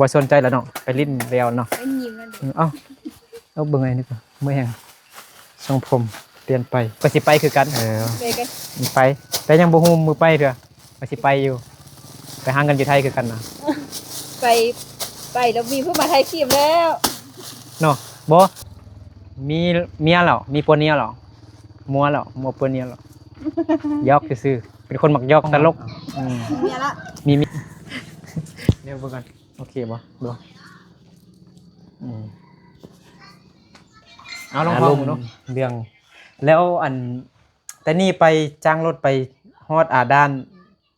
ບໍ່ສົນໃຈແລ້ວເນາະ ໄປຫຼິ້ນແລ້ວເນາະ ໄປຍິງມັນ ເອີ ເອົ້າ ເອົາເບິ່ງໄອ້ນີ້ກ່ອນ ເມື່ອຍແຮງ ຊົງຜົມປ່ຽນໄປ ກໍຊິໄປຄືກັນ ເອີ ໄປກັນ ໄປ ແຕ່ຍັງບໍ່ຮູ້ມື້ໄປເທື່ອ ວ່າຊິໄປຢູ່ ໄປຫາເງິນຢູ່ໄທຄືກັນນະ ໄປ ໄປແລ້ວມີຜູ້ມາຖ່າຍຄລິບແລ້ວເນາະ ບໍ່ ມີເມຍແລ້ວ ມີຜົວເມຍແລ້ວ ມົວແລ້ວ ມົວຜົວເມຍແລ້ວ ຢອກຊື່ໆ ເປັນຄົນມັກຢອກຕະຫຼົກ ອືມ ມີເມຍລະ ມີ ມີ ດຽວເບິ່ງກ່ອນ ໂອເຄບໍ່ ບໍ່ ອືມ ເອົາລອງເວົ້າເບິ່ງເນາະ ເລື່ອງ ແລ້ວອັນ ແຕ່ນີ້ໄປຈ້າງລົດໄປຮອດ ອ່າ ດ່ານ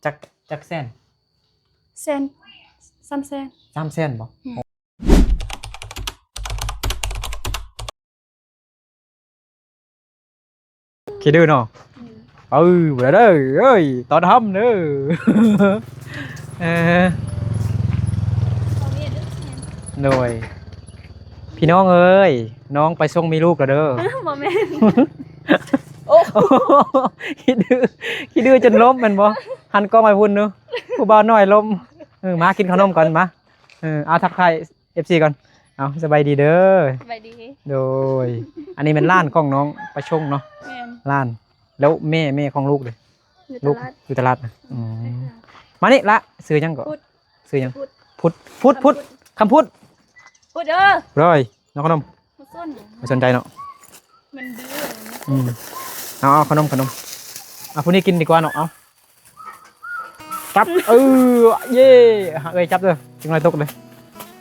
ຈັກ ຈັກແສນ? ແສນ ສາມແສນ ສາມແສນບໍ່? ອືມ ຂີ້ດື້ເນາະ ອືມ ເອີ ບໍ່ໄດ້ເດີ ເອີຍ ຕອນຫ້ຳເດີ ເອີ ໂດຍ ພີ່ນ້ອງເອີຍ ນ້ອງໄປສົ່ງມີລູກແລ້ວເດີ ບໍ່ແມ່ນ ໂອ້ ຂີ້ດື້ ຂີ້ດື້ຈົນລົ້ມແມ່ນບໍ່? ຫັນກ້ອງໄປພຸ້ນດູ ຜູ້ບ່າວນ້ອຍລົ້ມ ເອີ ມາກິນຂະໜົມກ່ອນ ມາ ເອີ ເອົາ ທັກທາຍ ເອັຟຊີ ກ່ອນ ເອົາ ສະບາຍດີເດີ ສະບາຍດີ ໂດຍ ອັນນີ້ແມ່ນຫຼານຂອງນ້ອງໄປສົ່ງເນາະ ແມ່ນ ຫຼານ ແລ້ວແມ່ ແມ່ຂອງລູກເດ? ຢູ່ຕະຫຼາດ ລູກຢູ່ຕະຫຼາດນະ ອືມ ມານີ້ລະ ຊື່ຫຍັງເກາະ? ພຸດ ຊື່ຫຍັງ? ພຸດ ພຸດ ພຸດ ຄຳພຸດ ພຸດເດີ ໂດຍ ນ້ອງຂະໜົມ ບໍ່ສົນ ບໍ່ສົນໃຈເນາະ ມັນດື້ ອືມ ເອົາ ເອົາຂະໜົມ ຂະໜົມ ເອົາ ຜູ້ນີ້ກິນດີກວ່າເນາະ ເອົາ ຈັບ ເອີ ເຢ້ ເອີຍ ຈັບເດີ ຈັກໜ້ອຍຕົກເດີ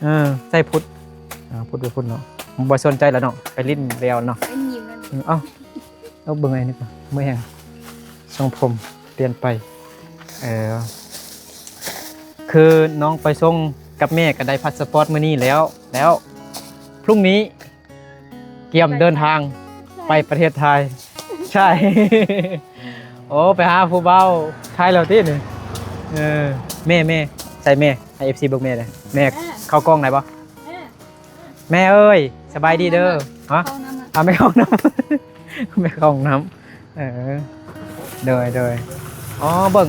ເອີ ໃສ່ພຸດ ອ່າ ພຸດໄປພຸ້ນເນາະ ບໍ່ສົນໃຈແລ້ວເນາະ ໄປຫຼິ້ນແລ້ວເນາະ ໄປຍິງມັນ ເອີ ເອົ້າ ເອົາເບິ່ງໄອ້ນີ້ກ່ອນ ເມື່ອຍແຮງ ຊົງຜົມປ່ຽນໄປ ເອີ ຄືນ້ອງໄປສົ່ງກັບແມ່ກໍໄດ້ພາສປອດມື້ນີ້ແລ້ວ ແລ້ວ ພລຸ່ງນີ້ ກຽມເດີນທາງໄປປະເທດໄທ ໃຊ່ ໂອ້ ໄປຫາຜູ້ບ່າວໄທແລ້ວຕິນີ້ ເອີ ແມ່ ແມ່ ໃສ່ແມ່ ໃຫ້ ເອັຟຊີ ເບິ່ງແມ່ແດ່ ແມ່ ເອີ ເຂົ້າກ້ອງໄດ້ບໍ່? ເອີ ແມ່ເອີຍ ສະບາຍດີເດີ ຮະ ເຂົ້ານຳ ອ່າ ແມ່ເຂົ້ານຳ ແມ່ເຂົ້າຫ້ອງນ້ຳ ເອີ ໂດຍ ໂດຍ ອໍ ເບິ່ງ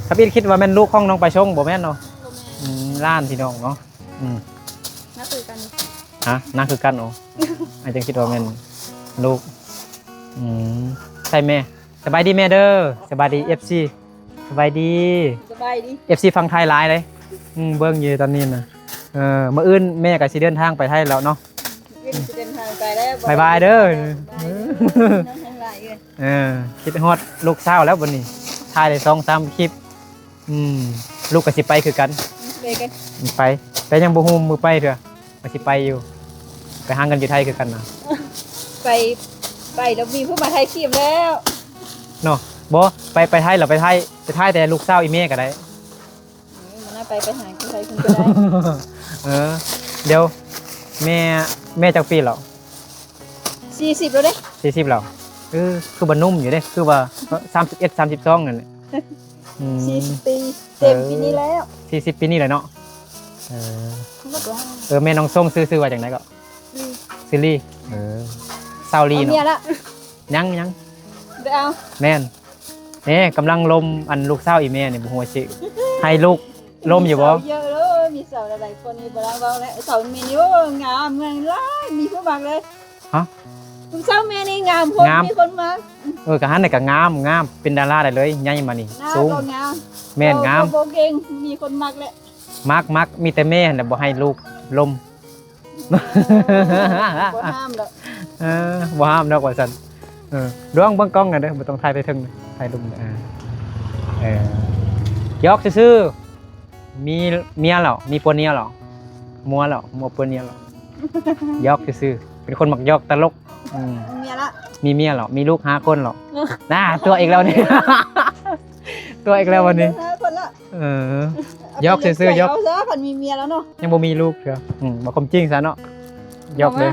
ທຳອິດຄິດວ່າແມ່ນລູກຂອງນ້ອງໄປສົ່ງ ບໍ່ແມ່ນເນາະ ບໍ່ແມ່ນ ອືມ ຫຼານພີ່ນ້ອງເນາະ ອືມ ໜ້າຄືກັນ ຮະ ໜ້າຄືກັນ ໂອ້ ອ້າຍຈັ່ງຄິດວ່າແມ່ນລູກ ອືມ ໃຊ່ແມ່ ສະບາຍດີແມ່ເດີ ສະບາຍດີ ເອັຟຊີ ສະບາຍດີ ສະບາຍດີ ເອັຟຊີຝັ່ງໄທຫຼາຍເດ້ ອືມ ເບິ່ງຢູ່ຕອນນີ້ນະ ເອີ ມື້ອື່ນແມ່ກໍຊິເດີນທາງໄປໄທແລ້ວເນາະ ອືມ ມື້ອື່ນຊິເດີນທາງໄປແລ້ວ ບາຍບາຍເດີ ບາຍບາຍເດີ ເອີ ຄິດຮອດລູກສາວແລ້ວບັດນີ້ ຖ່າຍໄດ້ສອງສາມຄລິບ ອືມ ລູກກໍຊິໄປຄືກັນ ໄປກັນ ໄປ ແຕ່ຍັງບໍ່ຮູ້ມື້ໄປເທື່ອ ວ່າຊິໄປຢູ່ ໄປຫາເງິນຢູ່ໄທຄືກັນນະ ໄປ ໄປແລ້ວມີຜູ້ມາຖ່າຍຄລິບແລ້ວເນາະ ບໍ່ ໄປ ໄປໄທແລ້ວ ໄປຖ່າຍ ໄປຖ່າຍແຕ່ລູກສາວອີ່ແມ່ກໍໄດ້ ເອີ ມັນນະ ໄປ ໄປຫາຢູ່ໄທເພິ່ນກໍໄດ້ ເອີ ດຽວ ແມ່ ແມ່ຈັກປີແລ້ວ? ສີ່ສິບແລ້ວເດ້ ສີ່ສິບແລ້ວ ເອີ ຄືບໍ່ໜຸ່ມຢູ່ເດ້ ຄືວ່າ ສາມສິບເອັດ ສາມສິບສອງ ນັ້ນແຫຼະ ອືມ ສີ່ສິບປີ ເຕັມປີນີ້ແລ້ວ ເອີ ສີ່ສິບປີນີ້ແຫຼະເນາະ ເອີ ເອີ ແມ່ນ້ອງຊົງ ຊື່ ຊື່ວ່າຈັ່ງໃດເກາະ? ຊື່ລີ ເອີ ສາວລີເນາະ ເອົາເມຍລະ ຍັງ ຍັງ ໄດ້ເອົາ ແມ່ນ ນີ້ກຳລັງລົມ ອັນລູກສາວອີ່ແມ່ນີ້ ບໍ່ຮູ້ວ່າຊິໃຫ້ລູກລົມຢູ່ບໍ່? ມີສາວເຍອະເລີຍ ມີສາວຫຼາຍໆຄົນນີ້ ບໍ່ຕ້ອງເວົ້າແລ້ວ ສາວແມ່ນີ້ ໂອ້ ງາມ ງາມຫຼາຍ ມີຜູ້ມັກເລີຍ ຮະ ລູກສາວແມ່ນີ້ງາມໂພດ ງາມ ມີຄົນມັກ ເອີ ກະຫັ້ນແຫຼະ ກະງາມ ງາມ ເປັນດາລາໄດ້ເລີຍ ໃຫຍ່ມານີ້ ໜ້າ ສູງ ກໍງາມ ແມ່ນ ງາມ ກໍບໍ່ເກັ່ງ ມີຄົນມັກແຫຼະ ມັກ ມັກ ມີແຕ່ແມ່ຫັ້ນແຫຼະ ບໍ່ໃຫ້ລູກລົມ ບໍ່ຫ້າມດອກ ເອີ ບໍ່ຫ້າມດອກວ່າຊັ້ນ ເອີ ລອງເບິ່ງກ້ອງກັນເດີ ບໍ່ຕ້ອງຖ່າຍໄປເທິງ ຖ່າຍລຸ່ມ ເອີ ເອີ ຢອກຊື່ໆ ມີເມຍແລ້ວ ມີຜົວເມຍແລ້ວ ມົວແລ້ວ ມົວຜົວເມຍແລ້ວ ຢອກຊື່ໆ ເປັນຄົນມັກຢອກຕະຫຼົກ ອືມ ມີເມຍລະ ມີເມຍແລ້ວ ມີລູກຫ້າຄົນແລ້ວ ນາ ຕົວະອີກແລ້ວນີ້ ຕົວະອີກແລ້ວບັດນີ້ ເອີ ຢອກຊື່ໆ ຢອກ ເອົາຊະ ຄັນມີເມຍແລ້ວເນາະ ຍັງບໍ່ມີລູກເທື່ອ ອືມ ເວົ້າຄວາມຈິງຊະເນາະ ຢອກເດີ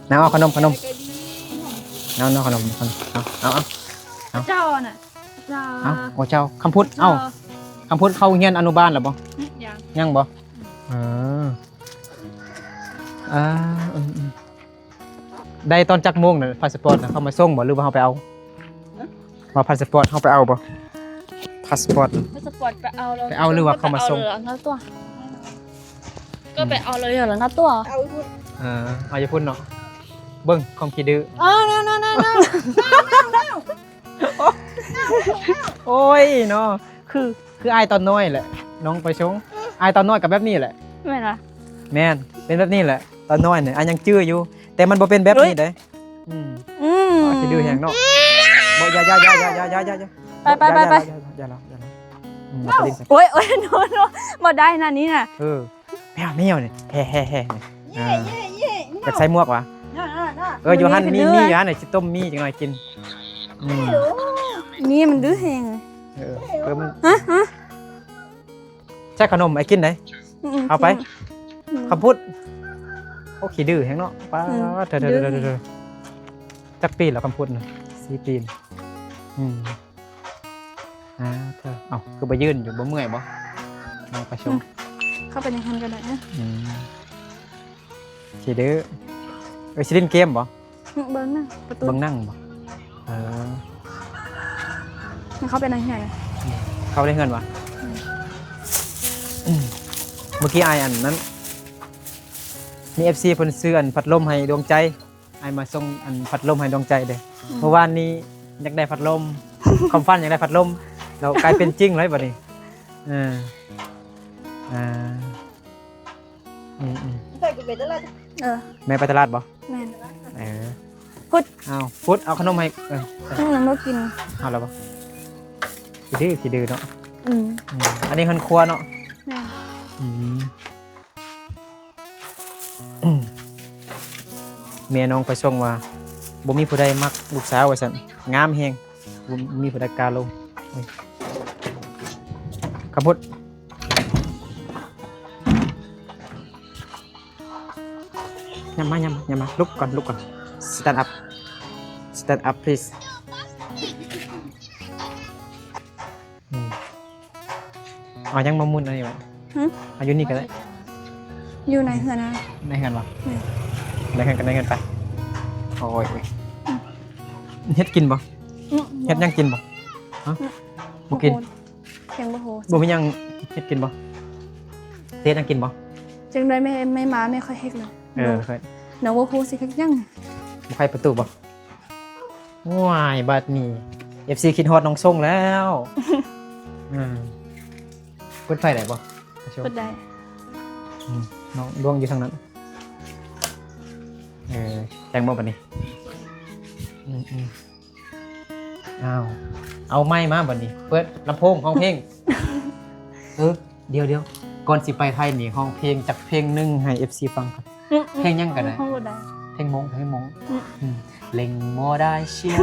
ເອົາມາ ນາ ເອົາຂະໜົມ ຂະໜົມ ເອົາ ເອົາຂະໜົມ ເອົາ ເອົາ ເອົາ ເຈົ້ານະ ເຈົ້າ ເອົາ ໂອ້ ເຈົ້າ ຄຳພຸດ ເຈົ້າ ເອົ້າ ຄຳພຸດເຂົ້າໂຮງຮຽນອະນຸບານແລ້ວບໍ່? ຍັງ ຍັງບໍ່? ເອີ ອ່າ ອືມ ອືມ ໄດ້ຕອນຈັກໂມງນະ ພາສປອດນະ ເຂົາມາສົ່ງບໍ່ ຫຼືວ່າເຮົາໄປເອົາ? ຮະ? ວ່າພາສປອດເຮົາໄປເອົາບໍ່? ພາສປອດ ພາສປອດໄປເອົາແລ້ວ ໄປເອົາ ຫຼືວ່າເຂົາມາສົ່ງ? ເອົາແລ້ວ ເອົາຕົວະ ກໍໄປເອົາເລີຍແລ້ວນະຕົວະ. ເອົາຢູ່ພຸ້ນ ເອີ ເອົາຢູ່ພຸ້ນເນາະ. ເບິ່ງຄວາມຂີ້ດື້. ເອີ ນະ ນະ ນະ ນະ ໂອ້ຍເນາະ ຄື ຄືອ້າຍຕອນນ້ອຍແຫຼະ ນ້ອງໄປຊົງ. ອ້າຍຕອນນ້ອຍກໍແບບນີ້ແຫຼະ. ແມ່ນຫວາ? ແມ່ນ ເປັນແບບນີ້ແຫຼະຕອນນ້ອຍນີ້. ອ້າຍຍັງຈື່ຢູ່ ແຕ່ມັນບໍ່ເປັນແບບນີ້ເດ້. ອືມ ອືມ ຂີ້ດື້ແຮງເນາະ. ບໍ່ ຢ່າ ຢ່າ ໄປ ໄປ ໄປ ໄປ ຢ່າລະ ຢ່າລະ ອືມ ໂອ້ຍ ໂອ້ຍ ໂນ ໂນ ບໍ່ໄດ້ນະນີ້ນະ. ເອີ ແມວ ແມວນີ້ ແຮ່ ແຮ່ ແຮ່ ອ່າ ຢາກໃສ່ໝວກຫວາ? ເອີ ຢູ່ຫັ້ນມີ ມີຢູ່ຫັ້ນ ຊິຕົ້ມໝີ່ຈັກໜ່ອຍກິນ. ອືມ ໝີ່ມັນດື້ແຮງ. ເອີ ເອີ ມັນ ຮະ ຮະ ໃສ່ຂະໜົມໄອ້ກິນໄດ໋. ອືມ ເອົາໄປ ອືມ ຄຳພຸດ. ໂອ້ ຂີ້ດື້ແຮງເນາະ. ປ້າ ອືມ ເທີ ເທີ ເທີ ເທີ ຈັກປີແລ້ວຄຳພຸດນະ? ສີ່ປີ. ອືມ ອ່າ ເທີ ເອົ້າ ຄືບໍ່ຢືນຢູ່ ບໍ່ເມື່ອຍບໍ່? ເອົາໄປຊົງ ອືມ ເຂົ້າໄປໃນຫັ້ນກໍໄດ້ນະ. ອືມ ຂີ້ດື້. ເອີ ຊິຫຼິ້ນເກມບໍ່? ອືມ ເບິ່ງໜັງ ກາຕູນ ເບິ່ງໜັງບໍ່? ເອີ ເຂົ້າໄປໃນເຮືອນ. ເຂົ້າໄປໃນເຮືອນຫວາ? ອືມ ມື້ກີ້ອ້າຍອັນນັ້ນ ມີເອັຟຊີເພິ່ນຊື້ອັນພັດລົມໃຫ້ດວງໃຈ. ອ້າຍມາສົ່ງອັນພັດລົມໃຫ້ດວງໃຈເດ້. ອືມ ເມື່ອວານນີ້ຢາກໄດ້ພັດລົມ ຄວາມຝັນຢາກໄດ້ພັດລົມ ແລ້ວກາຍເປັນຈິງເລີຍບັດນີ້. ເອີ ອ່າ ອືມໆ ໃສ່ກູເປັນຕະຫຼາດ. ເອີ ແມ່ໄປຕະຫຼາດບໍ່? ແມ່ນ. ເອີ ພຸດ ເອົາ ພຸດ ເອົາຂະໜົມໃຫ້. ເອີ ອືມ ຍັງບໍ່ກິນ. ເອົາແລ້ວບໍ່? ຂີ້ດື້ ຂີ້ດື້ເນາະ. ອືມ ອືມ ອັນນີ້ເຮືອນຄົວເນາະ. ແມ່ນ. ອືມ ແມ່ນ້ອງໄປສົ່ງວ່າ ບໍ່ມີຜູ້ໃດມັກລູກສາວວ່າຊັ້ນ ງາມແຮງ ບໍ່ມີຜູ້ໃດກ້າລົງ. ເອີຍ ຄຳພຸດ ຍາມມາ ຍາມມາ ຍາມມາ ລຸກກ່ອນ ລຸກກ່ອນ Stand up Stand up please. ອືມ ເອົາຫຍັງມາໝຸນອັນນີ້ວະ? ຫຶ? ເອົາຢູ່ນີ້ກໍໄດ້. ຢູ່ໃນເຮືອນນະ. ໃນເຮືອນວະ? ອືມ ໃນເຮືອນກໍໃນເຮືອນໄປ. ໂອ້ຍ ອືມ ເຮັດກິນບໍ່? ອືມ ເຮັດຫຍັງກິນບໍ່? ຮະ? ອືມ ບໍ່ກິນ. ຍັງບໍ່ຮູ້ ບໍ່ມີຫຍັງເຮັດກິນບໍ່? ເຮັດຫຍັງກິນບໍ່? ຈັ່ງໃດແມ່ ແມ່ມາແມ່ຄ່ອຍເຮັດເລີຍ. ເອີ ນ້ອງ ນ້ອງບໍ່ຮູ້ຊິເຮັດຫຍັງ. ບໍ່ໄຂປະຕູບໍ່? ວ້າຍ ບາດນີ້ເອັຟຊີຄິດຮອດນ້ອງຊົງແລ້ວ. ອືມ ເປີດໄຟໄດ້ບໍ່? ເປີດໄດ້. ອືມ ນ້ອງດວງຢູ່ທາງນັ້ນ. ເອີ ແຈ້ງບໍ່ບາດນີ້? ອືມໆ ອ້າວ ເອົາໄມມາບາດນີ້ ເປີດລຳໂພງຮ້ອງເພງ. ເອີ ດຽວໆ ກ່ອນຊິໄປໄທນີ້ ຮ້ອງເພງຈັກເພງໜຶ່ງໃຫ້ເອັຟຊີຟັງກ່ອນ. ອືມໆ ເພງຫຍັງກໍໄດ້ ຮ້ອງບໍ່ໄດ້. ເພງມົ້ງ ເພງມົ້ງ. ອືມ ອືມ ເລັງບໍ່ໄດ້ຊຽວ.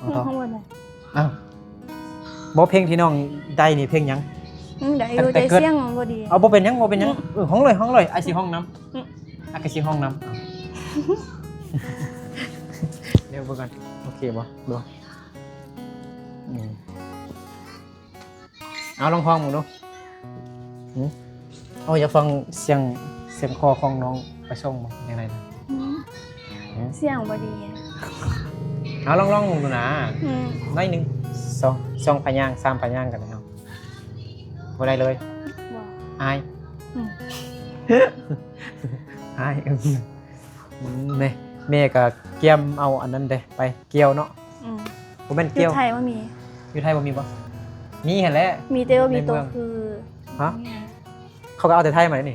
ຮ້ອງບໍ່ໄດ້. ອ້າວ ບໍ່ ເພງທີ່ນ້ອງໄດ້ນີ້ເພງຫຍັງ? ອືມ ໄດ້ຢູ່ ແຕ່ ແຕ່ເກີດ ແຕ່ສຽງບໍ່ດີ. ເອົາ ບໍ່ເປັນຫຍັງ ບໍ່ເປັນຫຍັງ. ອືມ ເອີ ຮ້ອງເລີຍ ຮ້ອງເລີຍ ອ້າຍຊິຮ້ອງນຳ. ອືມ ອາກະຊິຫ້ອງນຳ. ດຽວເບິ່ງກ່ອນ ໂອເຄບໍ່? ບໍ່. ອືມ ເອົາ ລອງຮ້ອງເບິ່ງດູ. ຫຶ? ເອົາ ຢາກຟັງສຽງ ສຽງຄໍຂອງນ້ອງປະສົງບໍ່? ຈັ່ງໃດນະ? ຫຶ? ຫຶ? ສຽງບໍ່ດີ. ເອົາ ລອງ ລອງເບິ່ງດູນະ. ອືມ ໜ້ອຍໜຶ່ງ. ສອງ ສອງພະຍາງ ສາມພະຍາງກໍໄດ້. ເອົາ ບໍ່ໄດ້ເລີຍ. ບໍ່. ອາຍ. ອືມ ອາຍ. ອືມ ແມ່ ແມ່ກໍກຽມເອົາອັນນັ້ນເດ້ ໄປກ່ຽວເນາະ. ອືມ ບໍ່ແມ່ນກ່ຽວ ຢູ່ໄທບໍ່ມີ. ຢູ່ໄທບໍ່ມີບໍ່? ມີຫັ້ນແຫຼະ ມີແຕ່ວ່າມີໂຕຄື ຮະ? ເຂົາກໍເອົາແຕ່ໄທມານີ້. ໄ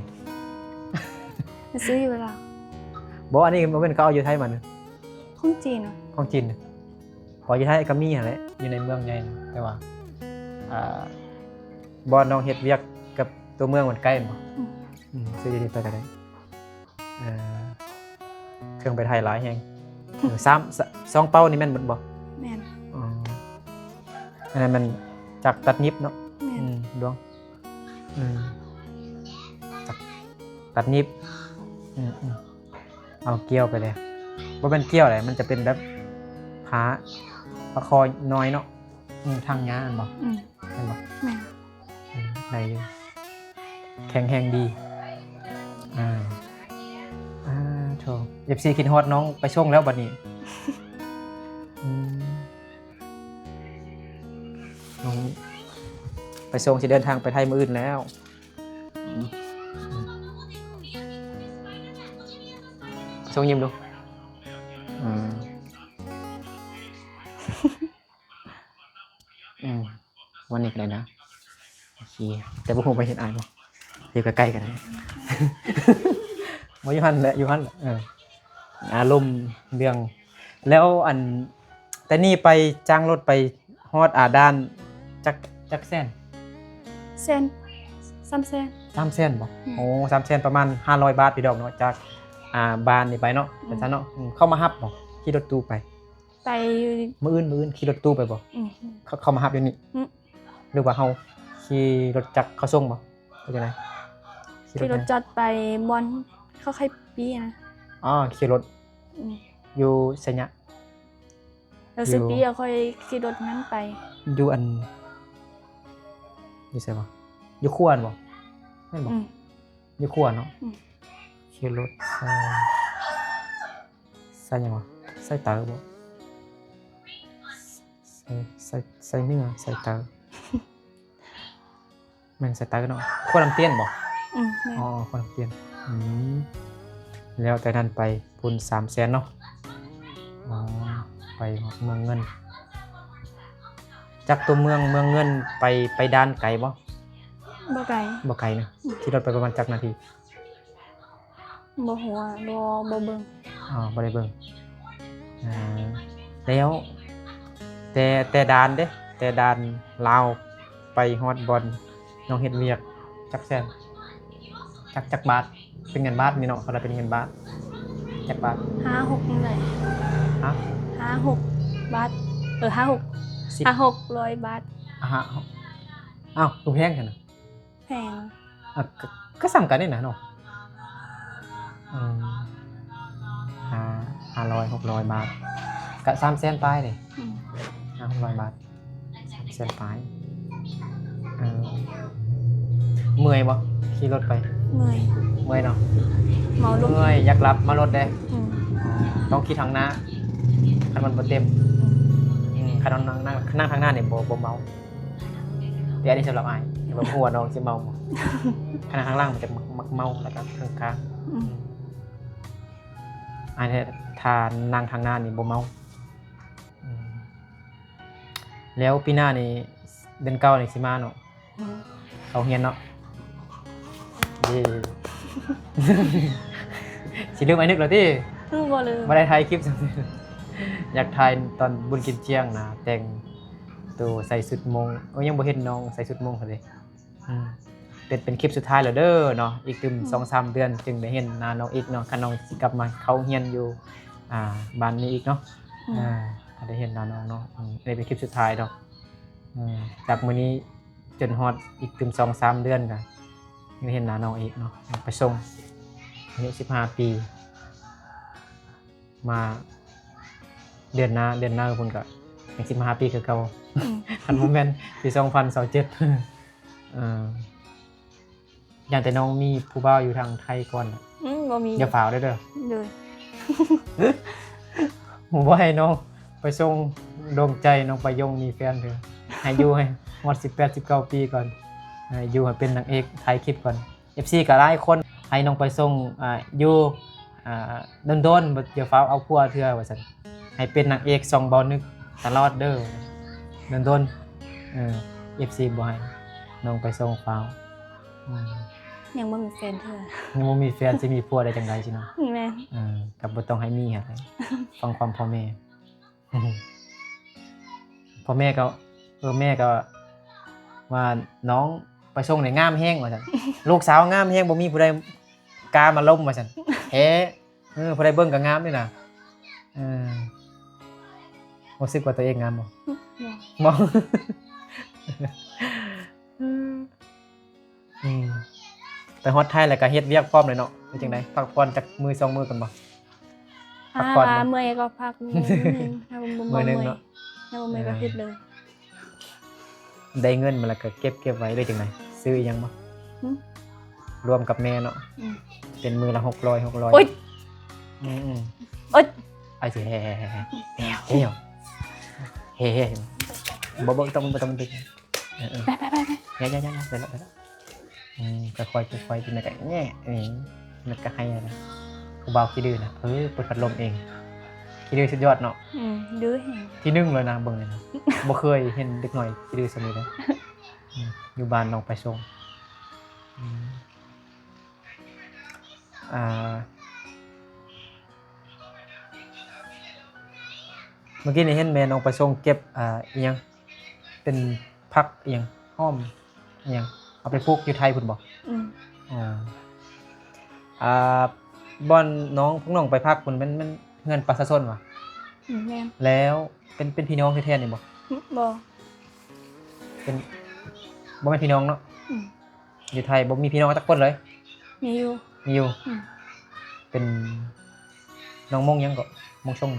ປຊື້ຢູ່ລາວ. ບໍ່ ອັນນີ້ບໍ່ແມ່ນເຂົາເອົາຢູ່ໄທມານະ. ຂອງຈີນນະ. ຂອງຈີນນະ. ເພາະຢູ່ໄທກໍມີຫັ້ນແຫຼະ ຢູ່ໃນເມືອງໃຫຍ່ນະ ແຕ່ວ່າ ອ່າ ບ່ອນນ້ອງເຮັດວຽກກັບຕົວເມືອງມັນໃກ້ແມ່ນບໍ່? ອືມ ອືມ ຊື້ຢູ່ນີ້ໄປກໍໄດ້. ເອີ ເຄື່ອງໄປໄທຫຼາຍແຮງ. ເອີ ສາມ ສ- ສອງເປົານີ້ແມ່ນໝົດບໍ່? ແມ່ນ. ອໍ ອັນນັ້ນມັນຈັກຕັດຫຍິບເນາະ. ແມ່ນ. ອືມ ດວງ ອືມ ຈັກຕັດຫຍິບ. ອືມ ອືມ ເອົາກ່ຽວໄປເລີຍ. ບໍ່ແມ່ນກ່ຽວໃດ ມັນຈະເປັນແບບຜ້າ ຜ້າຄໍນ້ອຍເນາະ. ອືມ ຖັງຫຍ້າແມ່ນບໍ່? ອືມ ແມ່ນບໍ່? ແມ່ນ. ອືມ ໄດ້ຢູ່ ແຂງແຮງດີ. ອ່າ ອ່າ ໂທ້ ເອັຟຊີຄິດຮອດນ້ອງໄປສົ່ງແລ້ວບັດນີ້. ອືມ ນ້ອງໄປສົ່ງ ຊິເດີນທາງໄປໄທມື້ອື່ນແລ້ວ. ອືມ ສົ່ງຍິ້ມດູ. ອືມ ອືມ ວັນນີ້ກໍໄດ້ນະ. ໂອເຄ ແຕ່ບໍ່ຮູ້ວ່າເຮັດອາຍບໍ່. ຢູ່ໃກ້ໆກັນ ບໍ່ ຢູ່ຫັ້ນແຫຼະ ຢູ່ຫັ້ນແຫຼະ. ເອີ ອາລົມເລື່ອງ ແລ້ວອັນ ແຕ່ນີ້ໄປຈ້າງລົດໄປຮອດ ອາ ດ່ານຈັກ ຈັກແສນ? ແສນ ສາມແສນ. ສາມແສນບໍ່? ອືມ ໂອ້ ສາມແສນ ປະມານຫ້າຮ້ອຍບາດພີ່ນ້ອງເນາະ ຈາກ ອາ ບ້ານນີ້ໄປເນາະ. ອືມ ເປັນຊັ້ນເນາະ. ອືມ ເຂົາມາຮັບບໍ່? ຂີ່ລົດຕູ້ໄປ? ໄປຢູ່ ມື້ອື່ນ ມື້ອື່ນຂີ່ລົດຕູ້ໄປບໍ່? ອືມ ເຂົາ ເຂົາມາຮັບຢູ່ນີ້ ອືມ ຫຼືວ່າເຮົາຂີ່ລົດຈັກເຂົາສົ່ງບໍ່? ເປັນຈັ່ງໃດ? ຂີ່ລົດ ຂີ່ລົດຈັກໄປບ່ອນເຂົາຂາຍປີ້ນະ. ອໍ ຂີ່ລົດ ອືມ ຢູ່ໄຊຍະ ແລ້ວຊື້ປີ້ ຂ້ອຍຂີ່ລົດນັ້ນໄປ. ຢູ່ອັນ ຢູ່ໃສວະ? ຢູ່ຂົວຫັ້ນບໍ່? ແມ່ນບໍ່? ອືມ ຢູ່ຂົວເນາະ. ອືມ ຂີ່ລົດ ເອີ ໃສ່ຫຍັງວະ? ໃສ່ເຕີບໍ່? ໃສ່ ໃສ່ ໃສ່ເໜືອ ໃສ່ເຕີ ແມ່ນໃສ່ເຕີເນາະ. ຄົນນຳຕຽນບໍ່? ອືມ ແມ່ນ. ອໍ ຄົນນຳຕຽນ. ອືມ ແລ້ວແຕ່ນັ້ນໄປພຸ້ນສາມແສນເນາະ. ອໍ ໄປຮອດເມືອງເງິນ. ຈາກຕົວເມືອງ ເມືອງເງິນໄປ ໄປດ່ານໄກບໍ່? ບໍ່ໄກ. ບໍ່ໄກນະ. ອືມ ຂີ່ລົດໄປປະມານຈັກນາທີ? ບໍ່ຮູ້ ບໍ່ ບໍ່ເບິ່ງ. ອໍ ບໍ່ໄດ້ເບິ່ງ. ເອີ ແລ້ວແຕ່ ແຕ່ດ່ານເດ້ ແຕ່ດ່ານລາວໄປຮອດບ່ອນນ້ອງເຮັດວຽກ ຈັກແສນ? ຈັກ ຈັກບາດ? ເປັນເງິນບາດນີ້ເນາະ ເຂົາໄດ້ເປັນເງິນບາດ ຈັກບາດ? ຫ້າຫົກນີ້ແຫຼະ. ຮະ? ຫ້າຫົກບາດ. ເອີ ຫ້າຫົກ ສິບ ຫ້າຫົກຮ້ອຍບາດ. ອາ ຫ້າຫົກ ອ້າວ ຄືແພງແທ້ນະ? ແພງ. ອ່ະ ກໍ ກໍສ່ຳກັນນີ້ນະເນາະ. ອືມ ຫ້າ ຫ້າຮ້ອຍ ຫົກຮ້ອຍບາດ ກະສາມແສນປາຍເດ້. ອືມ ຫ້າ ຫົກຮ້ອຍບາດ ສາມແສນປາຍ. ເອີ ເມື່ອຍບໍ່? ຂີ່ລົດໄປ ເມື່ອຍ. ເມື່ອຍເນາະ. ເມົາລົດ ເມື່ອຍ ຢາກຫຼັບ ເມົາລົດເດ້. ອືມ ຕ້ອງຂີ່ທາງໜ້າ ຄັນມັນບໍ່ເຕັມ. ອືມ ອືມ ຄັນນັ່ງ ນັ່ງ ນັ່ງທາງໜ້ານີ້ບໍ່ ບໍ່ເມົາ. ແຕ່ອັນນີ້ສຳລັບອ້າຍ ແຕ່ວ່າບໍ່ຮູ້ວ່ານ້ອງຊິເມົາບໍ່. ຄັນນັ່ງທາງຫຼັງມັນຈະມັກ ມັກເມົາ ແລ້ວກໍເຄິ່ງຄ້າງ. ອືມ ອືມ ອ້າຍແທ້ ຖ້ານັ່ງທາງໜ້ານີ້ບໍ່ເມົາ. ອືມ ແລ້ວປີໜ້ານີ້ ເດືອນເກົ້ານີ້ຊິມາເນາະ. ອືມ ເຂົ້າໂຮງຮຽນເນາະ. ເຢ້ ຊິລືມອ້າຍນຶກແລ້ວຕິ? ອືມ ບໍ່ລືມ. ບໍ່ໄດ້ຖ່າຍຄລິບຊ້ຳ. ຢາກຖ່າຍຕອນບຸນກິນຈຽງນະ ແຕ່ງໂຕໃສ່ຊຸດມົ້ງ. ໂອ້ຍ ຍັງບໍ່ເຫັນນ້ອງໃສ່ຊຸດມົ້ງເລີຍ. ອືມ ເປັນ ເປັນຄລິບສຸດທ້າຍແລ້ວເດີເນາະ. ອີກຕື່ມ ອືມ ສອງສາມເດືອນຈຶ່ງໄດ້ເຫັນໜ້ານ້ອງອີກເນາະ ຄັນນ້ອງຊິກັບມາເຂົ້າໂຮງຮຽນຢູ່ ອ່າ ບ້ານນີ້ອີກເນາະ. ອືມ ອ່າ ກໍໄດ້ເຫັນໜ້ານ້ອງເນາະ. ອືມ ອັນນີ້ເປັນຄລິບສຸດທ້າຍດອກ. ເອີ ຈາກມື້ນີ້ ຈົນຮອດອີກຕື່ມສອງສາມເດືອນ ກໍຍັງເຫັນໜ້ານ້ອງອີກເນາະ. ໄປສົ່ງ ອາຍຸສິບຫ້າປີ ມາເດືອນໜ້າ ເດືອນໜ້າພຸ້ນກໍຍັງສິບຫ້າປີຄືເກົ່າ. ອືມ ຄັນບໍ່ແມ່ນປີສອງພັນຊາວເຈັດ. ເອີ ຢ້ານແຕ່ນ້ອງມີຜູ້ບ່າວຢູ່ທາງໄທກ່ອນ. ອືມ ບໍ່ມີ. ຢ່າຟ້າວເດີ. ໂດຍ ບໍ່ໃຫ້ນ້ອງໄປສົ່ງດວງໃຈ ນ້ອງປາຍົງມີແຟນເດີ. ໃຫ້ຢູ່ໃຫ້ຮອດສິບແປດ ສິບເກົ້າປີກ່ອນ. ໃຫ້ຢູ່ໃຫ້ເປັນນາງເອກ ຖ່າຍຄລິບກ່ອນ. ເອັຟຊີກໍຫຼາຍຄົນໃຫ້ນ້ອງປາຍົງ ອ່າ ຢູ່ ອ່າ ດົນໆ ບໍ່ ຢ່າຟ້າວເອົາຜົວເທື່ອວ່າຊັ້ນ. ໃຫ້ເປັນນາງເອກຊ່ອງເບົານຶກຕະຫຼອດເດີ ດົນໆ. ເອີ ເອັຟຊີບໍ່ໃຫ້ນ້ອງປາຍົງຟ້າວ. ອືມ ຍັງບໍ່ມີແຟນເທື່ອ. ຍັງບໍ່ມີແຟນ ຊິມີຜົວໄດ້ຈັ່ງໃດຊິເນາະ. ແມ່ນ. ເອີ ກໍບໍ່ຕ້ອງໃຫ້ມີຫັ້ນແຫຼະ ຟັງຄວາມພໍ່ແມ່. ພໍ່ແມ່ກໍ ເອີ ແມ່ກໍວ່າ ນ້ອງປາຍົງນີ້ງາມແຮງວ່າຊັ້ນ. ລູກສາວງາມແຮງ ບໍ່ມີຜູ້ໃດກ້າມາລົມວ່າຊັ້ນ. ແທ້. ເອີ ຜູ້ໃດເບິ່ງກໍງາມນີ້ນະ. ເອີ ຮູ້ສຶກວ່າຕົວເອງງາມບໍ່? ອືມ ບໍ່. ອືມ ອືມ ໄປຮອດໄທແລ້ວກໍເຮັດວຽກພ້ອມເລີຍເນາະ. ເປັນຈັ່ງໃດ ອືມ ພັກຜ່ອນຈັກມື້ສອງມື້ກ່ອນບໍ່? ພັກຜ່ອນ ຖ້າວ່າເມື່ອຍກໍພັກມື້ໜຶ່ງ ຖ້າບໍ່ ມື້ໜຶ່ງເນາະ. ຖ້າບໍ່ເມື່ອຍກໍເຮັດເລີຍ. ໄດ້ເງິນມາແລ້ວກໍເກັບ ເກັບໄວ້ ຫຼືຈັ່ງໃດ? ຊື້ອີ່ຫຍັງບໍ່? ຫຶ? ລວມກັບແມ່ເນາະ. ອືມ ເປັນມື້ລະຫົກຮ້ອຍ ຫົກຮ້ອຍ. ໂອ້ຍ ອືມໆ ໂອ້ຍ ໄອ້ຊິແຮ ແຮ ແຮ ແຮ ແຮ ບໍ່ ບໍ່ຕ້ອງ ບໍ່ຕ້ອງດຶງ. ເອີໆ ໄປ ໄປ ໄປ ໄປ ຢ່າ ຢ່າ ຢ່າ ໄປລະ ໄປລະ. ອືມ ຄ່ອຍໆ ຄ່ອຍໆ ກິນ ແລ້ວກໍແງະ ນີ້ ແລ້ວກໍໄຫ້ນະ. ຜູ້ບ່າວຂີ້ດື້ນະ ເອີ ເປີດພັດລົມເອງ. ຂີ້ດື້ສຸດຍອດເນາະ. ອືມ ດື້ແຮງ. ທີໜຶ່ງເລີຍນະ ເບິ່ງນີ້ນະ ບໍ່ເຄີຍເຫັນເດັກນ້ອຍຂີ້ດື້ສ່ຳນີ້ເລີຍ. ອືມ ຢູ່ບ້ານໜອງປາຍສົງ. ອືມ ອ່າ ເມື່ອກີ້ນີ້ເຫັນແມ່ນ້ອງປາຍສົງເກັບ ອ່າ ອີ່ຫຍັງ ເປັນຜັກອີ່ຫຍັງ ຫອມອີ່ຫຍັງ ເອົາໄປປູກຢູ່ໄທພຸ້ນບໍ່? ອືມ ອໍ ອ່າ ບ່ອນນ້ອງ ພວກນ້ອງໄປພັກພຸ້ນ ແມ່ນ ແມ່ນເຮືອນປະຊາຊົນຫວາ? ອືມ ແມ່ນ. ແລ້ວເປັນ ເປັນພີ່ນ້ອງແທ້ໆນີ້ບໍ່? ອືມ ບໍ່. ເປັນ ບໍ່ແມ່ນພີ່ນ້ອງເນາະ? ອືມ. ຢູ່ໄທບໍ່ມີພີ່ນ້ອງຈັກຄົນເລີຍ? ມີຢູ່. ມີຢູ່. ອືມ. ເປັນນ້ອງມົ້ງຫຍັງເກາະ? ມົ້ງຊົງ.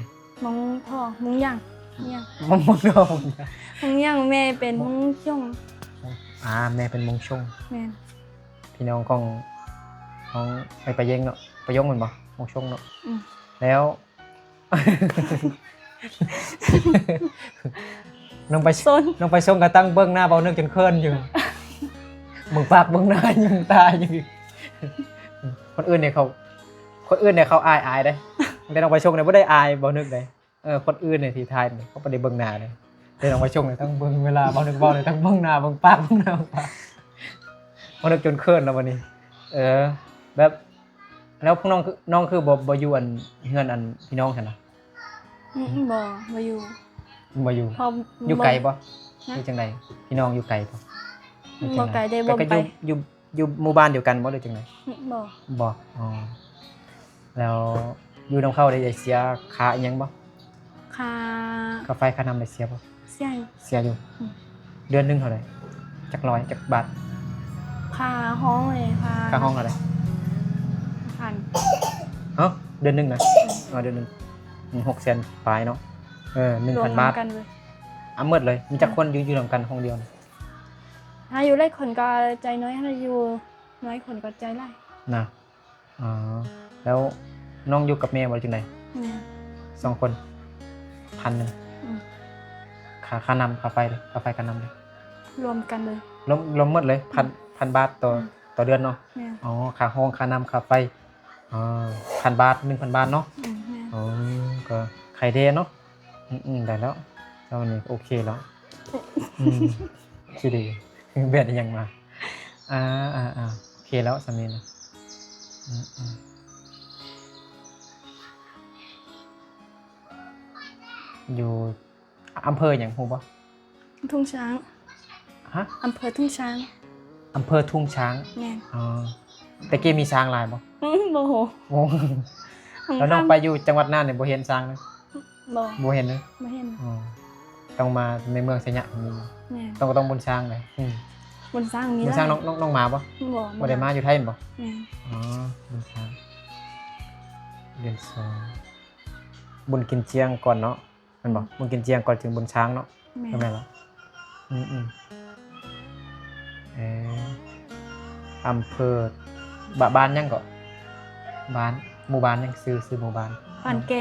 ມົ້ງທໍ ມົ້ງຫຍັງ? ມົ້ງຫຍັງ? ມົ້ງ ມົ້ງທໍ ມົ້ງຫຍັງ? ມົ້ງຫຍັງ ແມ່ເປັນມົ້ງຊົງ. ອ່າ ແມ່ເປັນມົ້ງຊົງ. ແມ່ນ. ພີ່ນ້ອງຂອງ ຂອງໄອ້ປາເຢັງເນາະ ປາຢົງແມ່ນບໍ່? ມົ້ງຊົງເນາະ. ອືມ. ແລ້ວ ນ້ອງໄປ ສົນ ນ້ອງໄປຊົງກໍຕັ້ງເບິ່ງໜ້າເບົານຶກຈົນເຂີນຢູ່ ເບິ່ງປາກເບິ່ງໜ້າຍິງຕາຢູ່. ຄົນອື່ນນີ້ເຂົາ ຄົນອື່ນນີ້ເຂົາອາຍໆເດ້ ແຕ່ນ້ອງໄປຊົງນີ້ບໍ່ໄດ້ອາຍເບົານຶກເດ້. ເອີ ຄົນອື່ນນີ້ທີ່ຖ່າຍນີ້ເຂົາບໍ່ໄດ້ເບິ່ງໜ້າເດ້ ແຕ່ນ້ອງໄປຊົງນີ້ທັງເບິ່ງເວລາເບົານຶກເວົ້ານີ້ ທັງເບິ່ງໜ້າ ເບິ່ງປາກ ເບິ່ງໜ້າ ເບິ່ງປາກ ເບົານຶກຈົນເຂີນແລ້ວບັດນີ້. ເອີ ແບບ ແລ້ວພວກນ້ອງຄື ນ້ອງຄືບໍ່ ບໍ່ຢູ່ອັນ ເຮືອນອັນພີ່ນ້ອງຊັ້ນນະ? ອືມ ບໍ່ ບໍ່ຢູ່. ບໍ່ຢູ່ ຢູ່ໄກບໍ່? ນະ ຢູ່ຈັ່ງໃດ? ພີ່ນ້ອງຢູ່ໄກບໍ່? ອືມ ບໍ່ໄກເດ້ ບໍ່ໄກ. ຢູ່ ຢູ່ ຢູ່ໝູ່ບ້ານດຽວກັນບໍ່ ຫຼືຈັ່ງໃດ? ອືມ ບໍ່ ບໍ່. ອໍ ແລ້ວຢູ່ນຳເຂົາໄດ້ເສຍຄ່າອີ່ຫຍັງບໍ່? ຄ່າ ຄ່າໄຟຄ່ານ້ຳໄດ້ເສຍບໍ່? ເສຍຢູ່. ເສຍຢູ່. ອືມ. ເດືອນໜຶ່ງເທົ່າໃດ? ຈັກຮ້ອຍ ຈັກບາດ? ຄ່າຫ້ອງເລີຍ ຄ່າ ຄ່າຫ້ອງເທົ່າໃດ? ພັນ. ຮະ? ເດືອນໜຶ່ງນະ? ອືມ. ອໍ ເດືອນໜຶ່ງ ອືມ ຫົກແສນປາຍເນາະ. ເອີ ໜຶ່ງພັນບາດ. ລວມນຳກັນເລີຍ. ອາ ໝົດເລີຍ. ມີຈັກຄົນຢູ່ ອືມ ຢູ່ນຳກັນຫ້ອງດຽວນະ? ຖ້າຢູ່ຫຼາຍຄົນກໍຈ່າຍໜ້ອຍ ຖ້າຢູ່ໜ້ອຍຄົນກໍຈ່າຍຫຼາຍ. ນະ? ອໍ ແລ້ວນ້ອງຢູ່ກັບແມ່ບໍ່ ຫຼືຈັ່ງໃດ? ແມ່ນ. ສອງຄົນ ພັນໜຶ່ງ. ອືມ. ຄ່າ ຄ່ານ້ຳ ຄ່າໄຟເດ? ຄ່າໄຟ ຄ່ານ້ຳເດ? ລວມກັນເລີຍ. ລວມ ລວມໝົດເລີຍ ອືມ ພັນ ພັນບາດຕໍ່ ອືມ ຕໍ່ເດືອນເນາະ? ແມ່ນ. ອໍ ຄ່າຫ້ອງ ຄ່ານ້ຳ ຄ່າໄຟ ອໍ ພັນບາດ ໜຶ່ງພັນບາດເນາະ? ອືມ ແມ່ນ. ອໍ ກໍໄຄແດ່ເນາະ. ອືມໆ ໄດ້ແລ້ວ ເຈົ້ານີ້ໂອເຄແລ້ວ. ອືມ ຊິໄດ້ແບດອີ່ຫຍັງມາ? ອ່າໆໆ ໂອເຄແລ້ວສ່ຳນີ້ນະ. ອືມໆ ຢູ່ອຳເພີຫຍັງ ຮູ້ບໍ່? ທຸ່ງຊ້າງ. ຮະ? ອຳເພີທຸ່ງຊ້າງ. ອຳເພີທຸ່ງຊ້າງ? ແມ່ນ. ອໍ ແຕ່ກີ້ມີຊ້າງຫຼາຍບໍ່? ອືມ ບໍ່ຮູ້. ໂອ້ ແລ້ວນ້ອງໄປຢູ່ຈັງຫວັດນ່ານນີ້ບໍ່ເຫັນຊ້າງເລີຍ? ບໍ່ ບໍ່ເຫັນເລີຍ? ບໍ່ເຫັນ. ອໍ ຕ້ອງມາໃນເມືອງໄຊຍະ ແມ່ນ. ຕ້ອງ ຕ້ອງບຸນຊ້າງເລີຍ. ອືມ ບຸນຊ້າງມີ ບຸນຊ້າງ. ນ້ອງ ນ້ອງ ນ້ອງມາບໍ່? ບໍ່ ບໍ່ໄດ້ມາ. ຢູ່ໄທແມ່ນບໍ່? ແມ່ນ. ອໍ ບຸນຊ້າງ ເດືອນສອງ ບຸນກິນຈຽງກ່ອນເນາະ. ແມ່ນບໍ່? ອືມ ບຸນກິນຈຽງກ່ອນເຖິງບຸນຊ້າງເນາະ. ແມ່ນ. ແມ່ນລະ. ອືມໆ ເອີ ອຳເພີ ບ- ບ້ານຫຍັງເກາະ? ບ້ານ ໝູ່ບ້ານຫຍັງ? ຊື່ ຊື່ໝູ່ບ້ານ? ປານແກ.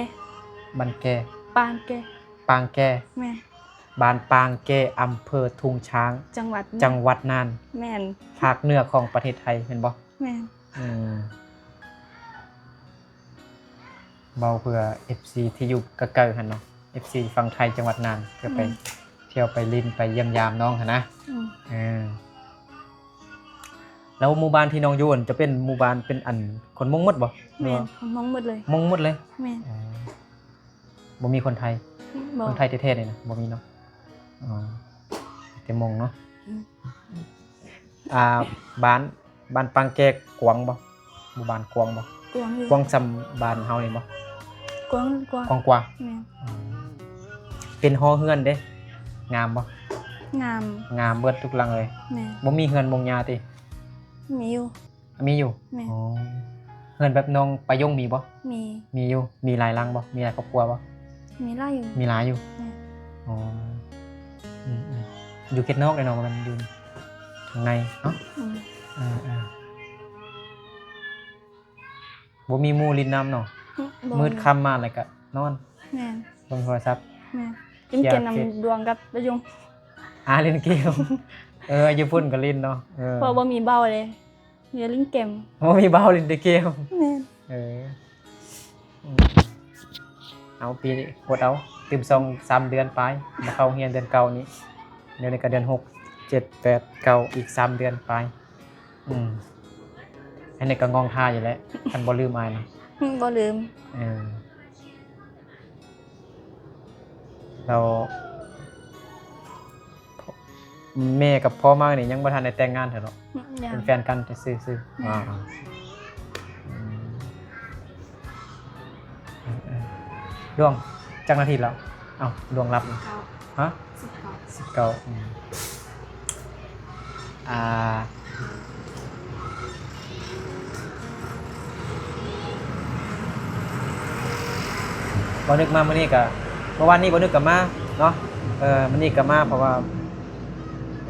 ບ້ານແກ. ປານແກ. ປາງແກ. ແມ່ນ. ບ້ານປາງແກ ອຳເພີທຸ່ງຊ້າງ ຈັງຫວັດ ຈັງຫວັດນ່ານ. ແມ່ນ. ພາກເໜືອຂອງປະເທດໄທແມ່ນບໍ່? ແມ່ນ. ອືມ ເວົ້າເພື່ອເອັຟຊີທີ່ຢູ່ໃກ້ໆຫັ້ນເນາະ ເອັຟຊີຝັ່ງໄທ ຈັງຫວັດນ່ານ ເພື່ອໄປ ອືມ ທ່ຽວໄປຫຼິ້ນໄປຢ້ຽມຢາມນ້ອງຫັ້ນນະ. ອືມ ເອີ ແລ້ວໝູ່ບ້ານທີ່ນ້ອງຢູ່ຫັ້ນ ຈະເປັນໝູ່ບ້ານເປັນອັນຄົນມົ້ງໝົດບໍ່? ແມ່ນ ຄົນມົ້ງໝົດເລີຍ. ມົ້ງໝົດເລີຍ? ແມ່ນ. ອໍ ບໍ່ມີຄົນໄທ? ບໍ່. ຄົນໄທແທ້ໆນີ້ນະ ບໍ່ມີເນາະ? ອໍ ແຕ່ມົ້ງເນາະ. ອືມ ອ່າ ບ້ານ ບ້ານປາງແກກວ້າງບໍ່? ໝູ່ບ້ານກວ້າງບໍ່? ກວ້າງຢູ່. ກວ້າງສ່ຳບ້ານເຮົານີ້ບໍ່? ກວ້າງ ກວ້າງ ກວ້າງກວ່າ. ແມ່ນ. ອໍ ເປັນຫໍເຮືອນເດ້ ງາມບໍ່? ງາມ. ງາມເບິດທຸກຫຼັງເລີຍ. ແມ່ນ. ບໍ່ມີເຮືອນມຸງຫຍ້າຕິ? ມີຢູ່. ມີຢູ່. ແມ່ນ. ອໍ ເຮືອນແບບນ້ອງປາຍົງມີບໍ່? ມີ. ມີຢູ່. ມີຫຼາຍຫຼັງບໍ່? ມີຫຼາຍຄອບຄົວບໍ່? ມີຫຼາຍຢູ່. ມີຫຼາຍຢູ່. ແມ່ນ. ອໍ ອືມໆ ຢູ່ເຂດນອກເດ້ເນາະ ບໍ່ແມ່ນຢູ່ຂ້າງໃນເນາະ? ອືມ ເອີໆ ບໍ່ມີໝູ່ຫຼິ້ນນຳເນາະ? ອືມ ບໍ່. ມືດຄ່ຳມາແລ້ວກະນອນ. ແມ່ນ. ເບິ່ງໂທລະສັບ. ແມ່ນ. ຫຼິ້ນເກມນຳດວງກັບປາຍົງ. ອ່າ ຫຼິ້ນເກມ. ເອີ ຢູ່ພຸ້ນກໍຫຼິ້ນເນາະ. ເອີ ເພາະບໍ່ມີເບົາເດ້. ຢ່າຫຼິ້ນເກມ ບໍ່ມີເບົາຫຼິ້ນແຕ່ເກມ. ແມ່ນ. ເອີ ອືມ ເອົາ ປີນີ້ອົດເອົາ ຕື່ມສອງສາມເດືອນປາຍ ມາເຂົ້າໂຮງຮຽນເດືອນເກົ້ານີ້ ດຽວນີ້ກໍເດືອນຫົກ ເຈັດ ແປດ ເກົ້າ ອີກສາມເດືອນປາຍ. ອືມ ອັນນີ້ກໍງອງທ່າຢູ່ແຫຼະ ຄັນບໍ່ລືມອ້າຍນະ. ອືມ ບໍ່ລືມ. ເອີ ແລ້ວ ແມ່ກັບພໍ່ມານີ້ຍັງບໍ່ທັນໄດ້ແຕ່ງງານເທື່ອເນາະ. ອືມ ຍັງ. ເປັນແຟນກັນຊື່ໆ. ແມ່ນ. ອ່າ ອືມ ເອີໆ ດວງ ຈັກນາທີແລ້ວ? ເອົ້າ ດວງລັບ. ສິບເກົ້າ. ຮະ? ສິບເກົ້າ. ສິບເກົ້າ. ອືມ ອ່າ ບໍ່ນຶກມາມື້ນີ້ກະ ເມື່ອວານນີ້ບໍ່ນຶກກະມາເນາະ. ເອີ ມື້ນີ້ກະມາ ເພາະວ່າ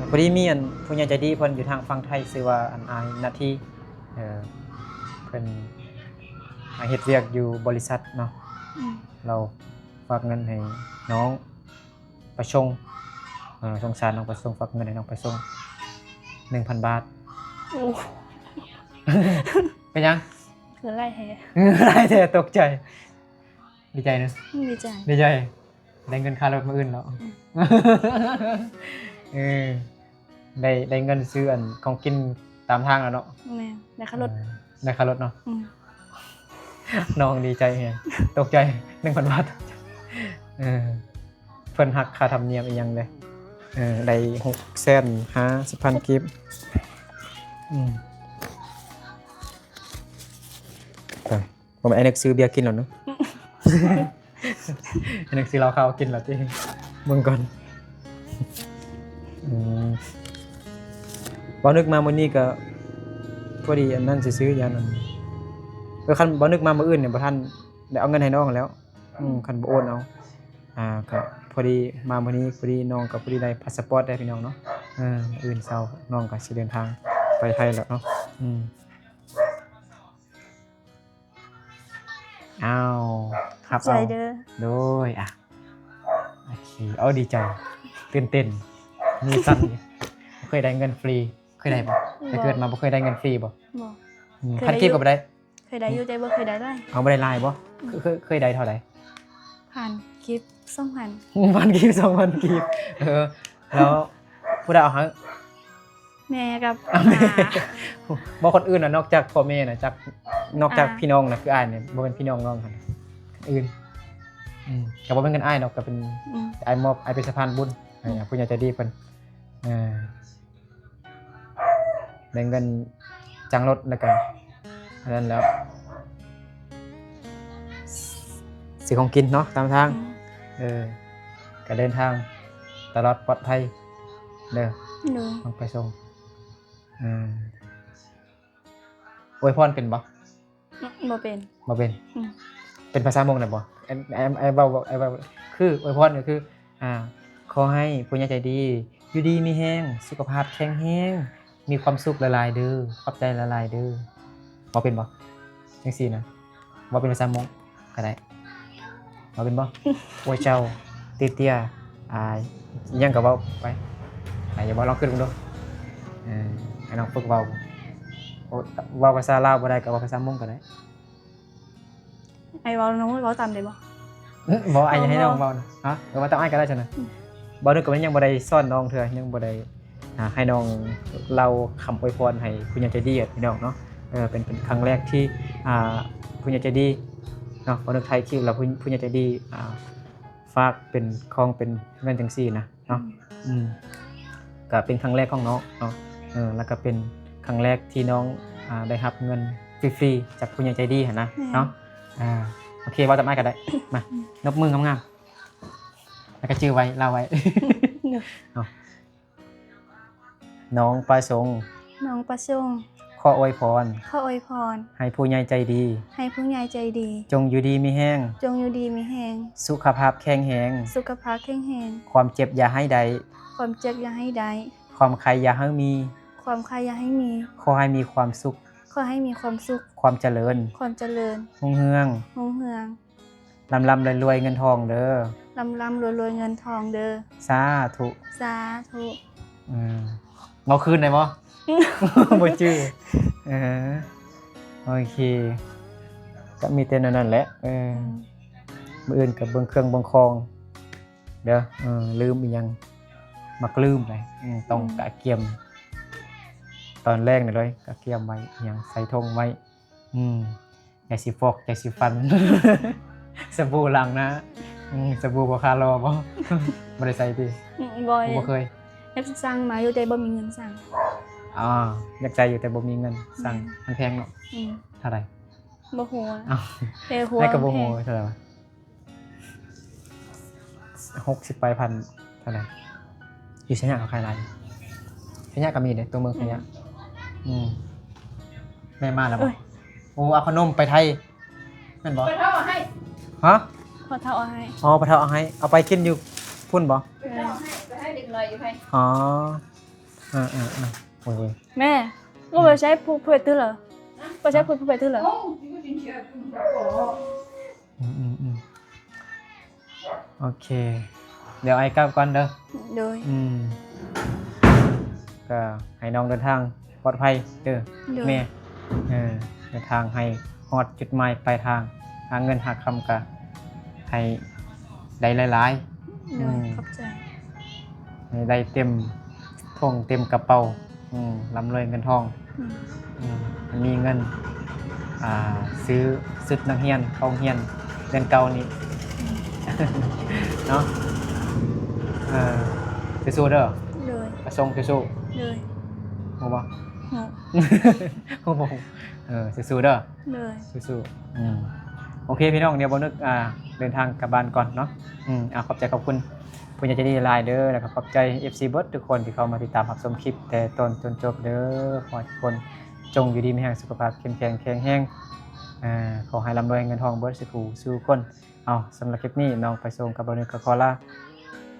ພໍດີມີອັນຜູ້ໃຫຍ່ໃຈດີເພິ່ນຢູ່ທາງຝັ່ງໄທ ຊື່ວ່າອັນອ້າຍນາທີ ເອີ ເພິ່ນມາເຮັດວຽກຢູ່ບໍລິສັດເນາະ. ອືມ ລາວຝາກເງິນໃຫ້ນ້ອງປະສົງ ເອີ ສົງສານນ້ອງປະສົງ ຝາກເງິນໃຫ້ນ້ອງປະສົງ ໜຶ່ງພັນບາດ. ໂອ້ ເປັນຫຍັງ? ຄືຫຼາຍແທ້. ຫຼາຍແທ້ ຕົກໃຈ. ດີໃຈເນາະ. ອືມ ດີໃຈ ດີໃຈ ໄດ້ເງິນຄ່າລົດມື້ອື່ນແລ້ວ. ອືມ ເອີ ໄດ້ ໄດ້ເງິນຊື້ອັນຂອງກິນຕາມທາງແລ້ວເນາະ. ແມ່ນ ໄດ້ຄ່າລົດ. ເອີ ໄດ້ຄ່າລົດເນາະ. ອືມ ນ້ອງດີໃຈແຮງ ຕົກໃຈ ໜຶ່ງພັນບາດ. ເອີ ເພິ່ນຫັກຄ່າທຳນຽມອີ່ຫຍັງເດ້. ເອີ ໄດ້ຫົກແສນຫ້າສິບພັນກີບ. ອືມ ໄປ ບໍ່ແມ່ນ ໄອ້ນຶກຊື້ເບຍກິນແລ້ວເນາະ. ໄອ້ນຶກຊື້ເຫຼົ້າຂາວກິນແລ້ວຕິ ເບິ່ງກ່ອນ. ອືມ ບໍ່ນຶກມາມື້ນີ້ກະພໍດີອັນນັ້ນຊື່ໆ ຢ້ານອັນ ເອີ ຄັນບໍ່ນຶກມາມື້ອື່ນນີ້ ບໍ່ທັນໄດ້ເອົາເງິນໃຫ້ນ້ອງແລ້ວ. ອືມ ອືມ ຄັນບໍ່ໂອນເອົາ. ອ່າ ກະພໍດີມາມື້ນີ້ ພໍດີນ້ອງກະພໍດີໄດ້ພາສປອດແລ້ວພີ່ນ້ອງເນາະ. ເອີ ມື້ອື່ນເຊົ້ານ້ອງກະຊິເດີນທາງໄປໄທແລ້ວເນາະ. ອືມ ອ້າວ ຮັບເອົາ. ຂອບໃຈເດີ. ໂດຍ ອ່ະ ໂອເຄ. ໂອ້ ດີໃຈ ຕື່ນເຕັ້ນ ມືສັ່ນ. ບໍ່ເຄີຍໄດ້ເງິນຟຣີ ເຄີຍໄດ້ບໍ່? ບໍ່. ແຕ່ເກີດມາບໍ່ເຄີຍໄດ້ເງິນຟຣີບໍ່? ບໍ່. ອືມ ເຄີຍໄດ້ຢູ່ ພັນກີບກໍບໍ່ໄດ້. ເຄີຍໄດ້ຢູ່ ອືມ ແຕ່ບໍ່ເຄີຍໄດ້ຫຼາຍ. ບໍ່. ອືມ ເຄີຍ ເຄີຍ ເຄີຍໄດ້ເທົ່າໃດ? ພັນກີບ ສອງພັນ. ພັນກີບ ສອງພັນກີບ. ເອີ ແລ້ວຜູ້ໃດເອົາໃຫ້? ແມ່ກັບ ອ່າ ແມ່ ບໍ່ ຄົນອື່ນນະ ນອກຈາກພໍ່ແມ່ນະ ຈາກ ນອກຈາກ ອ່າ ພີ່ນ້ອງນະ ຄືອ້າຍນີ້ ບໍ່ແມ່ນພີ່ນ້ອງນ້ອງຫັ້ນ ອື່ນ. ອືມ ກໍບໍ່ແມ່ນເງິນອ້າຍດອກ ກໍເປັນ ອືມ ອ້າຍມອບ ອ້າຍເປັນສະພານບຸນໃຫ້ ອືມ ຜູ້ໃຫຍ່ໃຈດີເພິ່ນ. ເອີ ໄດ້ເງິນຈ້າງລົດ ແລ້ວກະອັນນັ້ນແລ້ວ ຊື້ຂອງກິນເນາະຕາມທາງ. ອືມ ເອີ ກະເດີນທາງຕະຫຼອດປອດໄພເດີ. ໂດຍ ຕ້ອງໄປສົ່ງ. ອືມ ອວຍພອນເປັນບໍ່? ອືມ ບໍ່ເປັນ. ບໍ່ເປັນ. ອືມ ເປັນພາສາມົ້ງໄດ້ບໍ່? ອ້າຍ ອ້າຍ ອ້າຍເວົ້າ ອ້າຍເວົ້າ ຄືອວຍພອນກໍຄື ອ່າ ຂໍໃຫ້ຜູ້ໃຫຍ່ໃຈດີຢູ່ດີມີແຮງ ສຸຂະພາບແຂງແຮງ ມີຄວາມສຸກຫຼາຍໆເດີ ຂອບໃຈຫຼາຍໆເດີ. ເວົ້າເປັນບໍ່? ຈັ່ງຊີ້ນະ ເວົ້າເປັນພາສາມົ້ງກໍໄດ້. ເວົ້າເປັນບໍ່? ໂອ້ຍເຈົ້າ ເຕ້ຍໆ ອ່າ ອີ່ຫຍັງກໍເວົ້າໄປ. ອ່າ ຢ່າເວົ້າ ລອງຄິດເບິ່ງດູ. ເອີ ໃຫ້ນ້ອງຝຶກເວົ້າ. ໂອ້ ເວົ້າພາສາລາວບໍ່ໄດ້ກໍເວົ້າພາສາມົ້ງກໍໄດ້. ໃຫ້ເວົ້ານຳ ເວົ້າຕາມໄດ້ບໍ່? ບໍ່ ອ້າຍ ບໍ່ ໃຫ້ນ້ອງເວົ້ານະ. ຮະ? ເອີ ເວົ້າຕາມອ້າຍກໍໄດ້ຊັ້ນນະ. ອືມ ບໍ່ ນຶກກໍຍັງບໍ່ໄດ້ສອນນ້ອງເທື່ອ ຍັງບໍ່ໄດ້ ອ່າ ໃຫ້ນ້ອງເລົ່າຄຳອວຍພອນໃຫ້ຜູ້ໃຫຍ່ໃຈດີພີ່ນ້ອງເນາະ. ເອີ ເປັນ ເປັນຄັ້ງແລກທີ່ ອ່າ ຜູ້ໃຫຍ່ໃຈດີເນາະ ບໍ່ ນຶກຖ່າຍຄລິບແລ້ວ ຜູ້ ຜູ້ໃຫຍ່ໃຈດີ ອ່າ ຝາກເປັນຂອງເປັນເງິນຈັ່ງຊີ້ນະ. ເນາະ. ອືມ ອືມ ກະເປັນຄັ້ງແລກຂອງນ້ອງເນາະ. ເອີ ແລ້ວກະເປັນຄັ້ງແລກທີ່ນ້ອງ ອ່າ ໄດ້ຮັບເງິນຟຣີໆ ຈາກຜູ້ໃຫຍ່ໃຈດີຫັ້ນນະ. ແມ່ນ ເນາະ. ອ່າ ໂອເຄ ເວົ້າຕາມອ້າຍກະໄດ້. ມາ ອືມ ນົບມືງາມໆ ແລ້ວກະຈື່ໄວ້ ລາວໄວ້. ໂດຍ ເນາະ. ນ້ອງປະສົງ ນ້ອງປະສົງ ຂໍອວຍພອນ ຂໍອວຍພອນ ໃຫ້ຜູ້ໃຫຍ່ໃຈດີ ໃຫ້ຜູ້ໃຫຍ່ໃຈດີ ຈົ່ງຢູ່ດີມີແຮງ ຈົ່ງຢູ່ດີມີແຮງ ສຸຂະພາບແຂງແຮງ ສຸຂະພາບແຂງແຮງ ຄວາມເຈັບຢ່າໃຫ້ໄດ້ ຄວາມເຈັບຢ່າໃຫ້ໄດ້ ຄວາມໄຂ້ຢ່າໃຫ້ມີ ຄວາມໄຂ້ຢ່າໃຫ້ມີ ຂໍໃຫ້ມີຄວາມສຸກ ຂໍໃຫ້ມີຄວາມສຸກ ຄວາມຈະເລີນ ຄວາມຈະເລີນ ຮຸ່ງເຮືອງ ຮຸ່ງເຮືອງ ລ່ຳໆລວຍໆເງິນທອງເດີ ລ່ຳໆລວຍໆເງິນທອງເດີ ສາທຸ ສາທຸ. ອືມ ເວົ້າຄືນໄດ້ບໍ່? ບໍ່ຈື່. ເອີ ໂອເຄ ກະມີແຕ່ແນວນັ້ນແຫຼະ. ເອີ ອືມ ມື້ອື່ນກະເບິ່ງເຄື່ອງເບິ່ງຂອງເດີ. ເອີ ລືມອີ່ຫຍັງ ມັກລືມໄດ໋. ອືມ ຕ້ອງ ອືມ ກະກຽມຕອນແລງນີ້ເລີຍ ກະກຽມໄວ້ ອີ່ຫຍັງໃສ່ຖົງໄວ້. ອືມ ຢາສີຟອກ ຢາສີຟັນ ສະບູລ້າງໜ້າ. ອືມ ສະບູບໍ່ຄາລໍບໍ່? ບໍ່ໄດ້ໃສ່ຕິ? ອືມ ບໍ່ ບໍ່ເຄີຍ. ຢາກສັ່ງມາຢູ່ ແຕ່ບໍ່ມີເງິນສັ່ງ. ອໍ ຢາກໃຊ້ຢູ່ ແຕ່ບໍ່ມີເງິນສັ່ງ. ແມ່ນ ມັນແພງເນາະ. ອືມ ເທົ່າໃດ? ບໍ່ຮູ້. ອ້າວ ແຕ່ຮູ້ ໃຫ້ກໍບໍ່ຮູ້. ວ່າແພງເທົ່າໃດວະ? ຫົກສິບປາຍພັນເທົ່າໃດ? ຢູ່ໄຊຍະເຂົາຂາຍຫຼາຍ. ໄຊຍະກໍມີເດ້ ຕົວເມືອງໄຊຍະ. ອືມ ອືມ ແມ່ມາແລ້ວບໍ່? ໂອ້ຍ ໂອ້ ເອົາຂະໜົມໄປໄທແມ່ນບໍ່? ພໍ່ເຖົ້າເອົາໃຫ້. ຮະ? ພໍ່ເຖົ້າເອົາໃຫ້. ອໍ ພໍ່ເຖົ້າເອົາໃຫ້. ເອົາໄປກິນຢູ່ພຸ້ນບໍ່? ພໍ່ເຖົ້າເອົາໃຫ້ ໄປໃຫ້ເດັກນ້ອຍຢູ່ໃຫ້. ອໍ ເອີໆໆ ໂອ້ຍ ແມ່ ອືມ ກໍບໍ່ໃຊ້ຜູ້ເພິ່ນຕື່ເລີ ບໍ່ໃຊ້ຜູ້ເພິ່ນຕື່ເລີ. ອືມໆໆ ໂອເຄ ດຽວອ້າຍກັບກ່ອນເດີ. ໂດຍ ອືມ ກໍໃຫ້ນ້ອງເດີນທາງປອດໄພເດີ ໂດຍ ແມ່. ເອີ ເດີນທາງໃຫ້ຮອດຈຸດໝາຍປາຍທາງ ຫາເງິນຫາຄຳກໍໃຫ້ໄດ້ຫຼາຍໆ. ໂດຍ ອືມ ຂອບໃຈ. ໃຫ້ໄດ້ເຕັມຖົງເຕັມກະເປົາ. ອືມ ລ່ຳລວຍເງິນທອງ. ອືມ ອືມ ມີເງິນ ອ່າ ຊື້ຊຸດນັກຮຽນເຂົ້າໂຮງຮຽນເດືອນເກົ້ານີ້. ອືມ ເນາະ. ເອີ ສູ້ໆເດີ. ໂດຍ ປະສົງສູ້ໆ. ໂດຍ ຮູ້ບໍ່? ຮູ້. ຮູ້ບໍ່? ເອີ ສູ້ໆເດີ. ໂດຍ ສູ້ໆ. ອືມ ໂອເຄ ພີ່ນ້ອງ ດຽວບໍ່ນຶກ ອ່າ ເດີນທາງກັບບ້ານກ່ອນເນາະ. ອືມ ອ່າ ຂອບໃຈຂອບຄຸນຜູ້ໃຫຍ່ໃຈດີຫຼາຍເດີ ແລ້ວກໍຂອບໃຈເອັຟຊີເບິດທຸກຄົນທີ່ເຂົ້າມາຕິດຕາມຮັບຊົມຄລິບແຕ່ຕົ້ນຈົນຈົບເດີ. ຂໍໃຫ້ທຸກຄົນຈົ່ງຢູ່ດີມີແຮງ ສຸຂະພາບເຂັ້ມແຂງແຂງແຮງ. ເອີ ຂໍໃຫ້ລ່ຳລວຍເງິນທອງເບິດສູ່ຜູ້ສູ່ຄົນ. ເອົາ ສຳລັບຄລິບນີ້ ນ້ອງປະສົງກັບບ່າວນຶກກໍຂໍລາ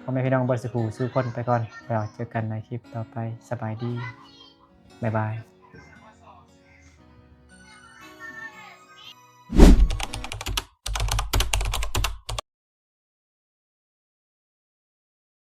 ພໍ່ແມ່ພີ່ນ້ອງເບິດສູ່ຜູ້ສູ່ຄົນໄປກ່ອນ ແລ້ວເຈີກັນໃນຄລິບຕໍ່ໄປ. ສະບາຍດີ ບາຍບາຍ.